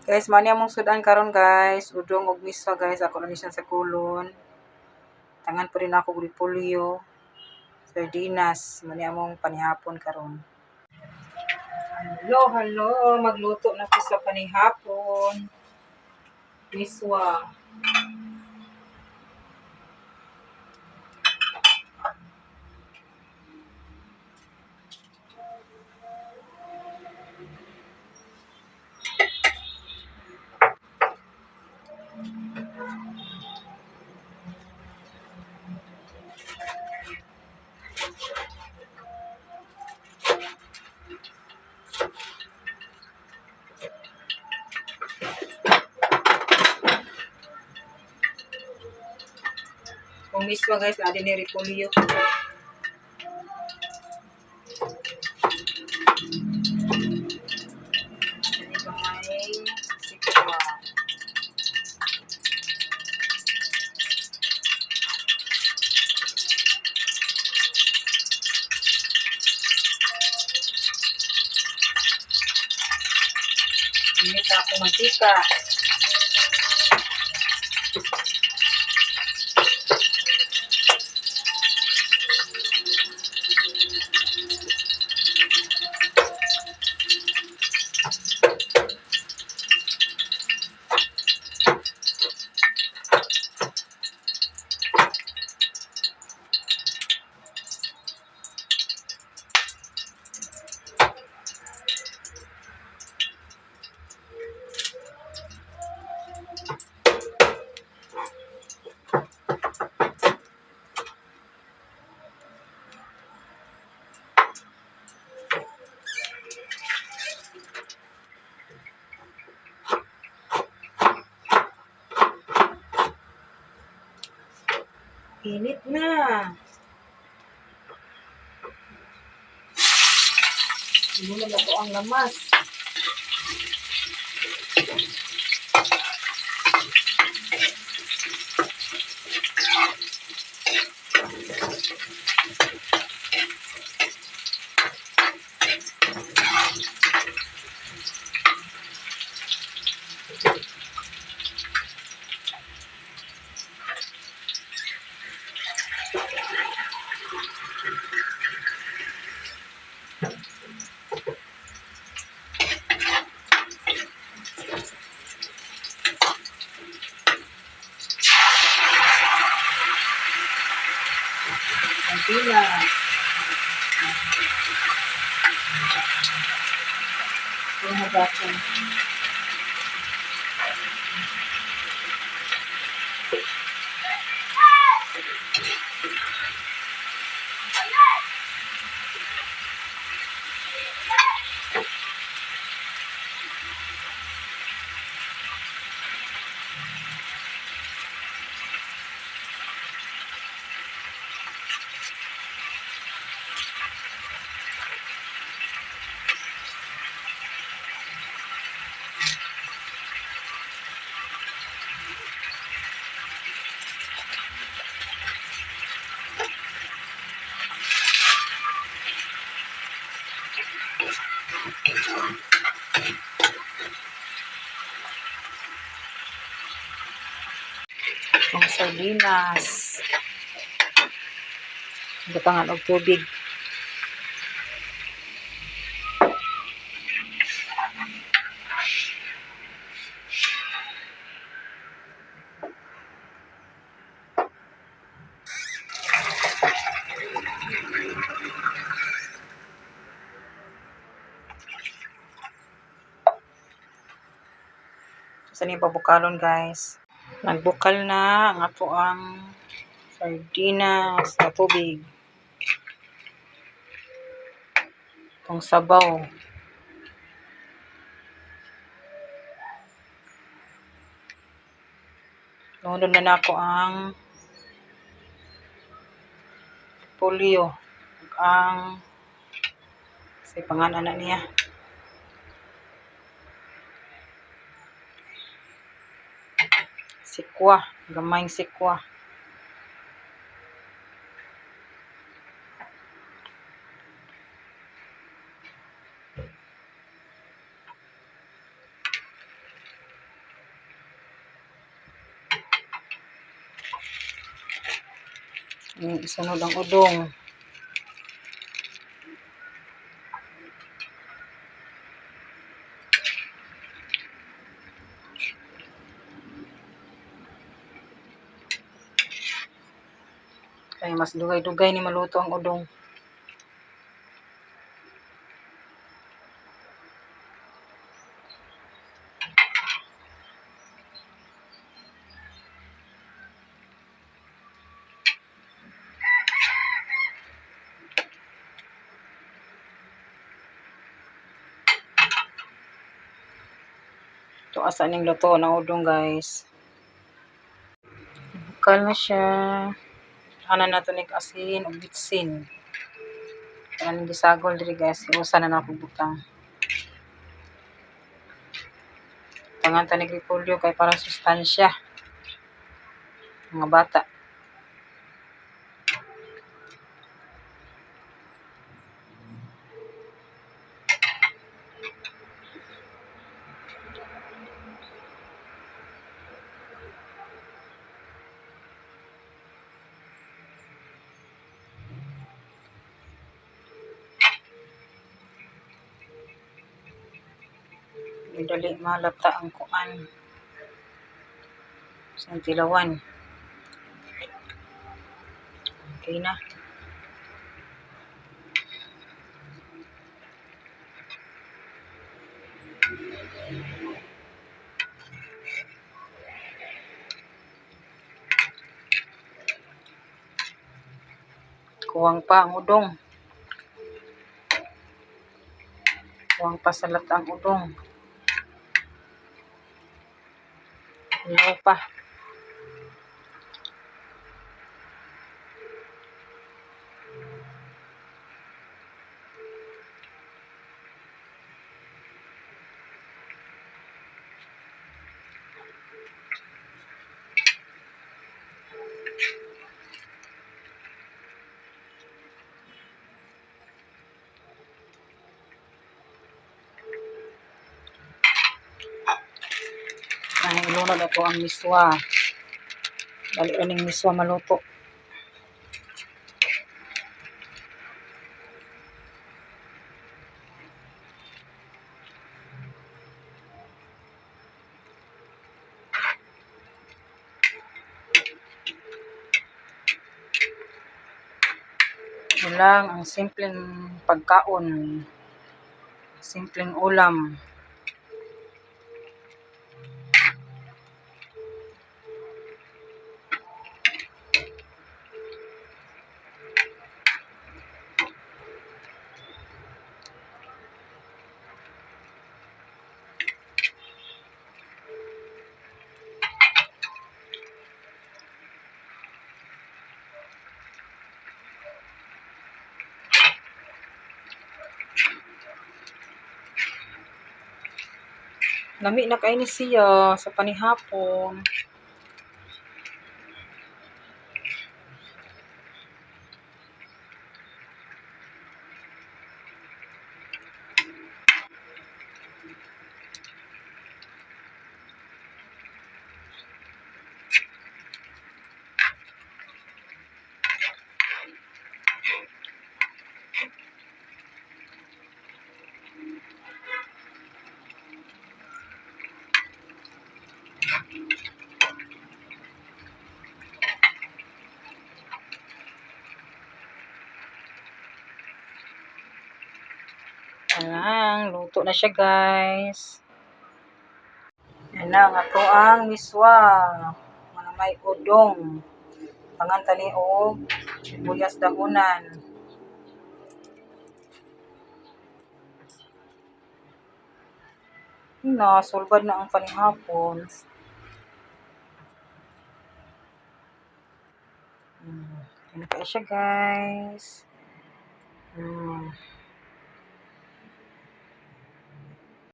Guys, mao ni among sudan karon, guys. Udong ug miswa, guys. Ako na ni siya sakulon. Tangan pa rin ako og repolyo. Sardinas. Mao ni among panihapon karon. Hello, hello. Magluto na ko sa panihapon. Miswa. Kung miswa, guys, adi ni repolyo. Ani gamay sikwa. Init ako mantika. Init na. Inuman ako ang lamas. Ang pila. Ang hagakan. Ang sardinas. Butangan og tubig. Sa ni pabukalon, guys. Nagbukal na ang ato ang sardinas na tubig. Itong sabaw. Lunod na nako ang polyo. Ang say pangalan na niya. Sikwa, gamayng sikwa. Isunod ang udong. Kay mas dugay-dugay ni maluto ang udong. Ito asa ning luto na udong, guys. Bukal na siya. Ana nato nig asin ug bitsin. Kanang gisagol diri, guys, usa na nako butang. Tangan ta nig repolyo kay para sustansya. Mga bata. Dali malata ang kuan. Sa tilawan. Okay na. Kuwang pa ang udong. Kuwang pa sa lata ang udong. Hilaw pa. Ang ilunod ako ang miswa. Dali ning miswa maluto. Yun lang ang simpleng pagkaon. Simpleng ulam. Lami na kaayo ni siya sa panihapon. Ayan, luto na siya, guys. Yan na ang ato ang miswa. Mga may udong. Pangan tani og sibuyas dahunan. Na, sulbad na ang panihapon. Yan na siya, guys.